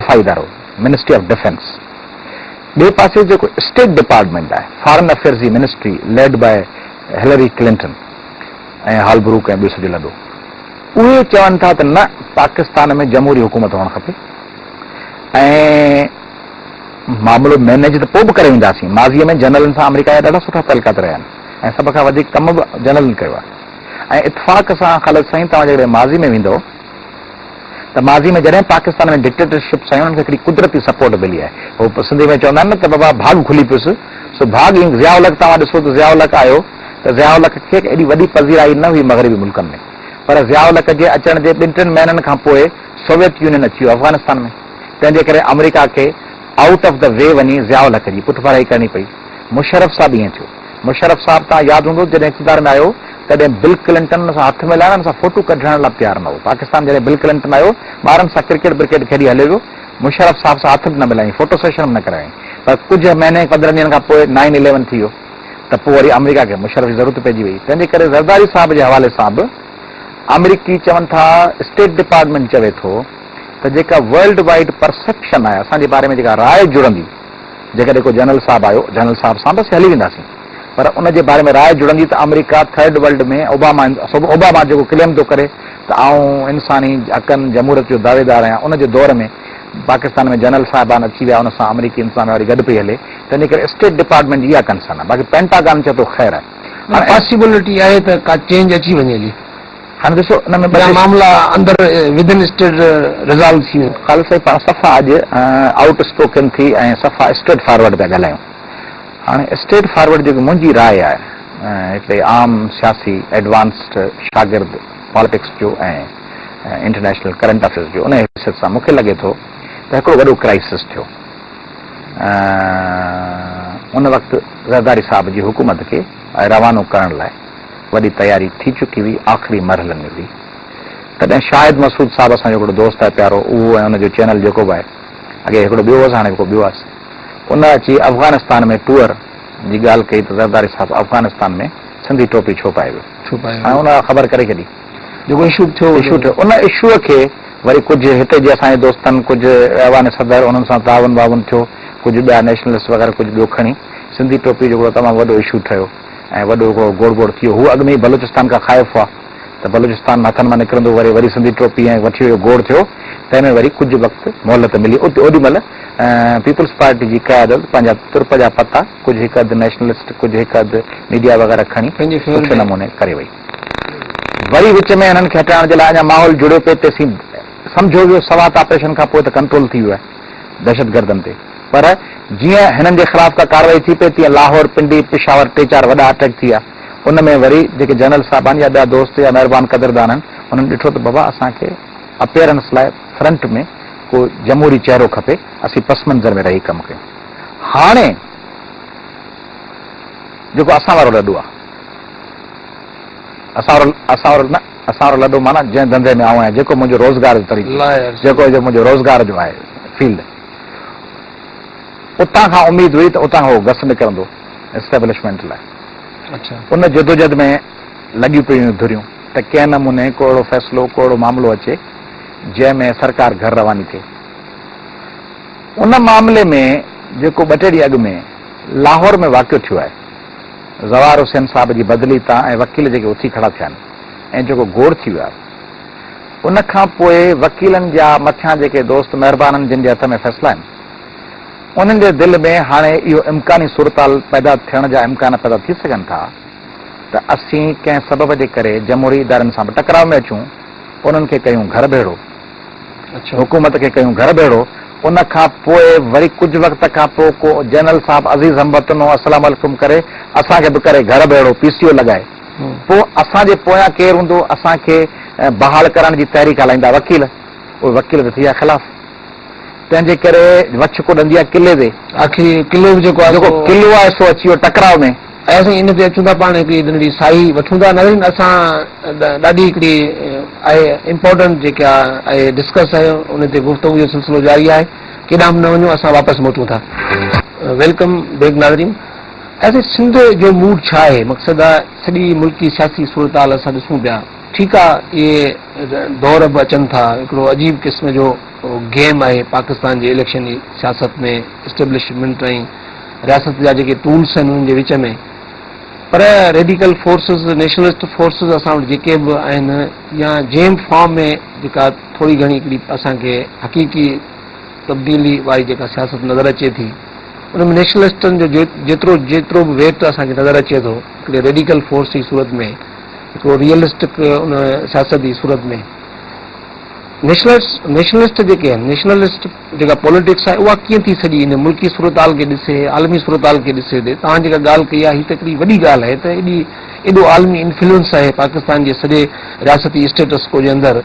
دفاعي ادارو ministry of defence, ٻئي پاسي جيڪو اسٽيٽ ڊپارٽمينٽ آهي، فارن افيئرز جي ministry led by Hillary Clinton ۽ Holbrooke ۽ ٻيو سڄو لڏو، اهي چون ٿا ته نه پاڪستان ۾ جمهوري حڪومت هئڻ کپي ۽ معاملو مينيج ته پوء به ڪري وينداسين. ماضيء ۾ جنرلن سان آمريڪا جا ڏاڍا سٺا تعلقات رهيا آهن ۽ سڀ کان وڌيڪ ڪم به جنرلن ڪيو آهي ۽ اتفاق سان خالد سائين توهان جيڪڏهن ماضي ۾ ويندؤ ته ماضي ۾ جڏهن پاڪستان ۾ ڊڪٽيٽرشپس آيون انهن کي هڪڙي قدرتي سپورٽ ملي آهي. هو سنڌي ۾ چوندا آهن نه ته بابا ڀاڳ کلي پيس سو ڀاڳ ائين ضياء الحق توهان ڏسو ته ضياء الحق آيو ته ضياء الحق کي ايڏي وڏي پذيرائي نه هئي مغربي ملڪن ۾ پر ضياء الحق جي اچڻ جي ٻن ٽن مهينن کان پوء سوويت يونين اچي ويو افغانستان ۾ تنهن جي ڪري آمريڪا کي آئوٽ آف the V وڃي ضياء الحق جي پٺڀرائي ڪرڻي پئي. مشرف صاحب ائين ٿيو. مشرف صاحب تان ياد هوندو جڏهن اقتدار ۾ آيو تڏهن بل ڪلنٽن ان سان هٿ ملائڻ ان سان فوٽو ڪڍرائڻ لاء به تيار نه هو. پاڪستان جڏهن بل ڪلنٽن آيو ٻارن سان ڪرڪيٽ برڪيٽ کيڏي هليو ويو. مشرف صاحب سان هٿ به نه ملايائين فوٽو سيشن به نه ڪرايائين. پر ڪجهه مهيني 15 ڏينهن کان پوء نائين اليون ٿي ويو ته پوء وري آمريڪا کي مشرف جي ضرورت پئجي وئي. تنهن جي ڪري زرداري صاحب جي حوالي سان به آمريڪي چون ٿا اسٽيٽ ڊپارٽمينٽ چوي ٿو ته جيڪا ورلڊ وائيڊ پرسيپشن آهي اسان جي باري ۾ جيڪا راء جڙندي جيڪڏهن ڪو جنرل صاحب آيو جنرل صاحب سان به اسين هلي وينداسين پر ان جي باري ۾ راء جڙندي ته آمريڪا ٿرڊ ورلڊ ۾ اوباما اوباما جيڪو ڪليم ٿو ڪري ته آئون انساني حقن جمهوريت جو دعويدار آهيان ان جي دور ۾ پاڪستان ۾ جنرل صاحبان اچي ويا ان سان آمريڪي انتظاميا وري گڏ پئي هلي تنهن جي ڪري اسٽيٽ ڊپارٽمينٽ جي اها ڪنسرن آهي باقي پينٽاگان چئي ٿو خير آهي. هاڻي پاسيبلٽي آهي ته ڪا چينج اچي وڃي جي. هاڻي ڏسو ان ۾ يا معاملا اندر ودن اسٽيٽ ريزالو ٿي وڃن. خالد صاحب پاڻ صفا اڄ آئوٽ اسپوڪن ٿي ۽ صفا اسٽريٽ فارورڊ پيا ڳالهايون. هاڻي اسٽريٽ فارورڊ جيڪي منهنجي راء آهي هڪڙي عام سياسي ايڊوانسڊ شاگرد پاليٽڪس جو ۽ انٽرنيشنل ڪرنٽ افيئرز جو ان حيثيت سان مونکي لڳي ٿو ته هڪڙو وڏو ڪرائسس ٿيو ان وقت زرداري صاحب جي حڪومت کي روانو ڪرڻ لاء وڏي تياري ٿي چڪي هئي، آخري مرحلن ۾ هئي. تڏهن شاهد مسعود صاحب اسان جو هڪڙو دوست آهي پيارو، اهو ۽ ان جو چينل جيڪو به آهي، اڳي هڪڙو ٻيو هوس هاڻي هڪڙو ٻيو آهيس، ان اچي افغانستان ۾ ٽوئر جي ڳالهه ڪئي ته زرداري صاحب افغانستان ۾ سنڌي ٽوپي ڇو پائي ويو؟ ڇو پائي ويو؟ ۽ ان اها خبر ڪري ڇڏي. جيڪو اشو به ٿيو. اشو ٿيو. ان اشوء کي وري ڪجهه هتي جي اسان جي دوستن، ڪجهه ايوان صدر انهن سان تعاون واون ٿيو، ڪجهه ٻيا نيشنلسٽ وغيره ڪجهه ٻيو کڻي سنڌي ٽوپي جو هڪڙو تمام وڏو اشو ٺهيو. ۽ وڏو هڪڙو گوڙ ٻوڙ ٿي ويو. هو اڳ ۾ ئي بلوچستان کان خائف هئا ته بلوچستان هٿن مان نڪرندو وري وري سنڌي ٽوپي ۽ وٺي ويو گوڙ ٿيو تنهن ۾ وري ڪجهه وقت مهلت ملي اتي اوڏي مهل پيپلز پارٽي جي قيادت پنهنجا ترپ جا پتا ڪجهه هڪ اڌ نيشنلسٽ ڪجهه هڪ اڌ ميڊيا وغيره کڻي سٺي نموني ڪري وئي. وري وچ ۾ هنن کي هٽائڻ جي لاء اڃا ماحول جڙيو پئي تيسين سمجهيو ويو سوات آپريشن کان پوء ته ڪنٽرول ٿي ويو آهي دهشتگردن تي. پر جيئن هنن جي خلاف ڪا ڪارروائي ٿي پئي تيئن لاهور، پنڊي، پشاور ٽي چار وڏا اٽيڪ ٿي ويا. ان ۾ وري جيڪي جنرل صاحبان يا ٻيا دوست يا مهربان قدردان آهن انهن ڏٺو ته بابا اسان کي اپيئرنس لاء فرنٽ ۾ ڪو جمهوري چهرو کپي اسين پس منظر ۾ رهي ڪم ڪيون. هاڻي جيڪو اسان وارو لڏو آهي. اسان وارو اسان وارو نه اسان وارو لڏو معنيٰ جنهن ڌنڌي ۾ آئون آهيان جيڪو منهنجو روزگار جو طريقو جيڪو منهنجو روزگار جو آهي فيلڊ. اتان کان اميد هئي ته اتان کان ڪو گس نڪرندو اسٽيبلشمينٽ لاء. ان جدوجھد ۾ لڳيون پيون هيون ڌريون ته ڪنهن نموني ڪو اهڙو فيصلو ڪو اهڙو معاملو اچي جنهن ۾ سرڪار گهر رواني ٿئي. ان معاملي ۾ جيڪو ٻه ٽي ڏينهن اڳ ۾ لاهور ۾ واقعو ٿيو آهي زوار حسين صاحب جي بدلي تان ۽ وڪيل جيڪي اٿي کڙا ٿيا آهن ۽ جيڪو گوڙ ٿي ويو آهي ان کان پوء وڪيلن جا مٿيان جيڪي دوست مهربانن جن جي هٿ ۾ فيصلا آهن، انهن جي دل ۾ هاڻي اهو امڪاني صورتحال پيدا ٿيڻ جا امڪان پيدا ٿي سگهن ٿا ته اسين ڪنهن سبب جي ڪري جمهوري ادارن سان به ٽڪراء ۾ اچون، انهن کي ڪيون گهر ڀيڙو، حڪومت کي ڪيون گهر ڀيڙو، ان کان پوء وري ڪجهه وقت کان پوء ڪو جنرل صاحب عزيز هموطنو السلام عليڪم ڪري اسان کي به ڪري گهر ڀيڙو، پي سي او لڳائي. پوء اسان جي پويان ڪير هوندو؟ اسان کي بحال ڪرڻ جي تحريڪ هلائيندا وڪيل. اهي وڪيل ته ٿي ويا خلاف. تنهن جي ڪري وڇ ڪڏندي آهي قلعي تي. آخر قلعو به جيڪو آهي جيڪو قلعو آهي سو اچي ويو ٽڪراء ۾. ۽ اسين ان تي اچون ٿا پاڻ هڪڙي ننڍڙي ساهي وٺون ٿا. ناظرين اسان ڏاڍي هڪڙي آهي امپورٽنٽ جيڪا آهي ڊسڪس آهي ان تي گفتگو جو سلسلو جاري آهي. ڪيڏانهن به نه وڃو اسان واپس موٽون ٿا. Welcome back ناظرين. ايسي سنڌ جو موڊ ڇا آهي؟ مقصد آ سڄي ملڪي سياسي صورتحال اسان ڏسون پيا. ٺيڪ آ اهي دور به اچن ٿا، هڪڙو عجيب قسم جو گيم آهي پاڪستان جي اليڪشن جي سياست ۾ اسٽيبلشمينٽ ۽ رياست جا جيڪي ٽولس آهن انهن جي وچ ۾، پر ريڊيڪل فورسز، نيشنلسٽ فورسز اسان وٽ جيڪي به آهن يا جنهن به فارم ۾ جيڪا ٿوري گهڻي هڪڙي اسان کي حقيقي تبديلي واري جيڪا سياست نظر اچي ٿي ان ۾ نيشنلسٽن جو جيترو جيترو به ويٽ اسان کي نظر اچي ٿو هڪڙي ريڊيڪل فورس جي صورت ۾ هڪڙو ريئلسٽڪ ان سياست جي صورت ۾ نيشنلسٽ نيشنلسٽ جيڪي آهن نيشنلسٽ جيڪا پوليٽڪس آهي اها ڪيئن ٿي سڄي ان ملڪي صورتحال کي ڏسي عالمي صورتحال کي ڏسي تي توهان جيڪا ڳالهه ڪئي آهي هي ته هڪڙي وڏي ڳالهه آهي ته ايڏي ايڏو عالمي انفلوئنس آهي پاڪستان جي سڄي رياستي اسٽيٽس ڪو جي اندر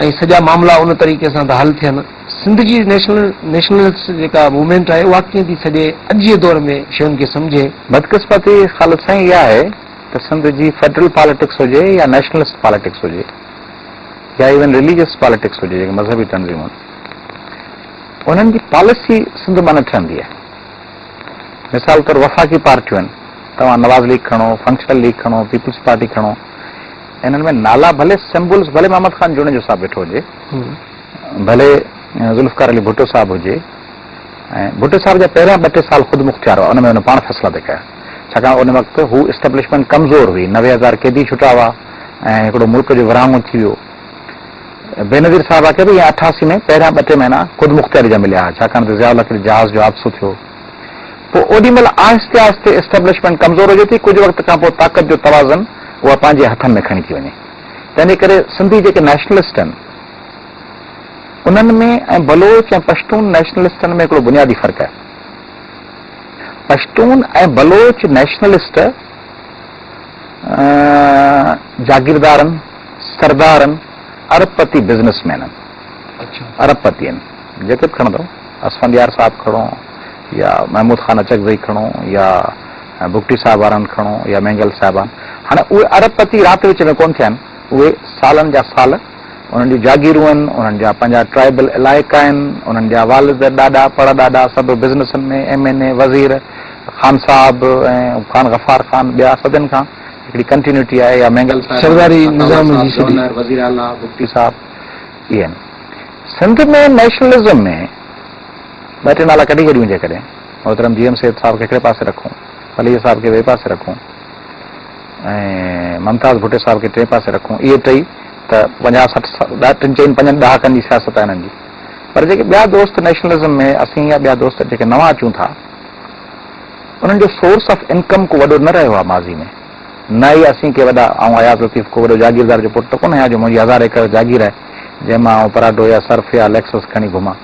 ۽ سڄا معاملا ان طريقي سان ٿا حل ٿين. سنڌ جي نيشنل نيشنلسٽ جيڪا موومينٽ آهي اها ڪيئن ٿي سڄي اڄ جي دور ۾ شين کي سمجهي. بدقسمتي خالد سائين اها آهي ته سنڌ جي فيڊرل پاليٽڪس هجي يا نيشنلسٽ پاليٽڪس هجي يا ايون رليجس پاليٽڪس هجي جيڪي مذهبي تنظيمون آهن انهن جي پاليسي سنڌ مان نه ٺهندي آهي. مثال طور وفاقي پارٽيون آهن توهان نواز ليگ کڻو، فنڪشنل ليگ کڻو، پيپلز پارٽي کڻو انهن ۾ نالا ڀلي سمبلز ڀلي محمد خان جوڻيجو صاحب ويٺو هجي، ڀلي ذوالفقار علي ڀٽو صاحب هجي ۽ ڀٽو صاحب جا پهريان ٻه ٽي سال خود مختيار هئا ان ۾ هن پاڻ فيصلا پئي ڪيا ڇاڪاڻ ان وقت هو اسٽيبلشمينٽ ڪمزور هئي 90,000 قيدي ڇٽا هئا ۽ هڪڙو ملڪ جو ورهاڱو ٿي ويو بينظير صاحبه کي به ائين 88 ۾ پهريان ٻه ٽي مهينا خود مختياري جا مليا هئا ڇاڪاڻ ته ضياء الحق جي جهاز جو حادثو ٿيو پوء اوڏي مهل آهستي آهستي اسٽيبلشمينٽ ڪمزور هجي ٿي، ڪجهه وقت کان پوء طاقت جو توازن اها پنهنجي هٿن ۾ کڻي ٿي وڃي. تنهنجي ڪري سنڌي جيڪي نيشنلسٽ آهن، انهن ۾ ۽ بلوچ ۽ پشتون نيشنلسٽن ۾ هڪڙو بنيادي فرق آهي. پشتون ۽ بلوچ نيشنلسٽ جاگيردارن، سردارن، ارب پتي بزنس مينن، ارب پتي آهن، جيڪي به کڻندؤ. اسفنديار صاحب کڻو يا محمود خان اچڪزئي کڻو يا بگٽي صاحب وارن کڻو يا مينگل صاحبان هاڻي اهي ارب پتي رات وچ ۾ ڪونه ٿيا آهن اهي سالن جا سال انهن جون جاگيرون آهن انهن جا پنهنجا ٽرائبل علائقا آهن انهن جا والد ڏاڏا پڙ ڏاڏا سڀ بزنسن ۾ ايم اين اي وزير خان صاحب ۽ خان غفار خان ٻيا صدين کان هڪڙي ڪنٽينيوٽي آهي يا مينگل صاحب سرداري نظام جي سڄي. گورنر وزير اعليٰ بگٽي صاحب اهي آهن. سنڌ ۾ نيشنلزم ۾ ٻه ٽي نالا ڪڍي ڇڏيون جيڪڏهن محترم جي ايم سيد صاحب کي هڪڙي پاسي رکون، پليجي صاحب کي ٻئي پاسي رکون ۽ ممتاز ڀٽي صاحب کي ٽئين پاسي رکون اهي ٽئي ته پنجاهه سٺ ٽن چئن پنجن ڏهاڪن جي سياست آهي انهن جي پر جيڪي ٻيا دوست نيشنلزم ۾ اسين يا ٻيا دوست جيڪي نوان اچون ٿا انهن جو سورس آف انڪم ڪو وڏو نه رهيو آهي ماضي ۾ نه ئي اسين ڪي وڏا آئون اياز لطيف ڪو وڏو جاگيردار جو پٽ ته ڪونه آهيان جو منهنجي هزار ايڪڙ جاگير آهي جنهن مان آئون پراڊو يا سرف يا ليڪسس کڻي گهمان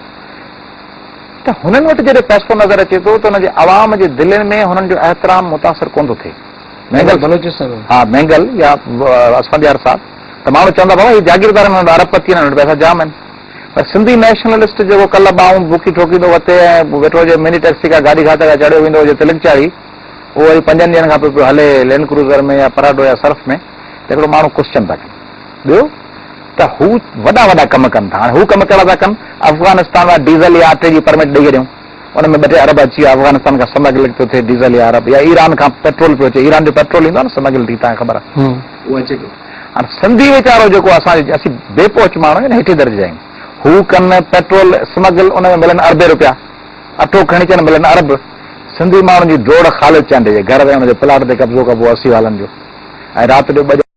ته هنن وٽ جڏهن پئسو نظر اچي ٿو ته ان جي عوام جي دلين ۾ هنن جو احترام متاثر ڪونه ٿو ٿئي. مينگل بلوچستان ۾. ها مينگل يا اسفنديار صاحب ته ماڻهو چوندا بابا هي جاگيردار آهن هنن وٽ ارب پتي آهن هنن وٽ پئسا جام آهن پر سنڌي نيشنلسٽ جيڪو ڪلهه ٻانهون بوڪي ٺوڪيندو وتي ۽ ويٺو هجي مني ٽيڪسي ڪا گاڏي کاتي کان چڙهيو ويندو هجي تلڪ چاڙهي اهو وري پنجن ڏينهن کان پوء پيو هلي لينڊ ڪروزر ۾ يا پراڊو يا سرف ۾ ته هڪڙو ماڻهو ڪوسچن ٿا ڪن. ٻيو ته هو وڏا وڏا ڪم ڪن ٿا. هاڻي هو ڪم ڪهڙا ٿا ڪن؟ افغانستان مان ڊيزل يا اٽي جي پرمٽ ڏئي ڇڏيائون. ان ۾ ٻه ٽي ارب اچي ويا. افغانستان کان سمگلنگ پيو ٿئي ڊيزل يا ارب يا ايران کان پيٽرول پيو اچي. ايران جو پيٽرول ايندو آهي نه سمگل ٿي توهان کي خبر آهي. اهو اچي پيو. هاڻي سنڌي ويچارو جيڪو اسان اسين بي پهچ ماڻهو آهيون نه هيٺين درجي جا آهيون. هو ڪن پيٽرول سمگل ان ۾ ملن اربين روپيا. اٽو کڻي اچن ملن ارب. سنڌي ماڻهن جي ڊوڙ خالد چانڊيي جي گهر تائين ان جي پلاٽ تي قبضو ڪبو اسي والن جو ۽ رات جو ٻه.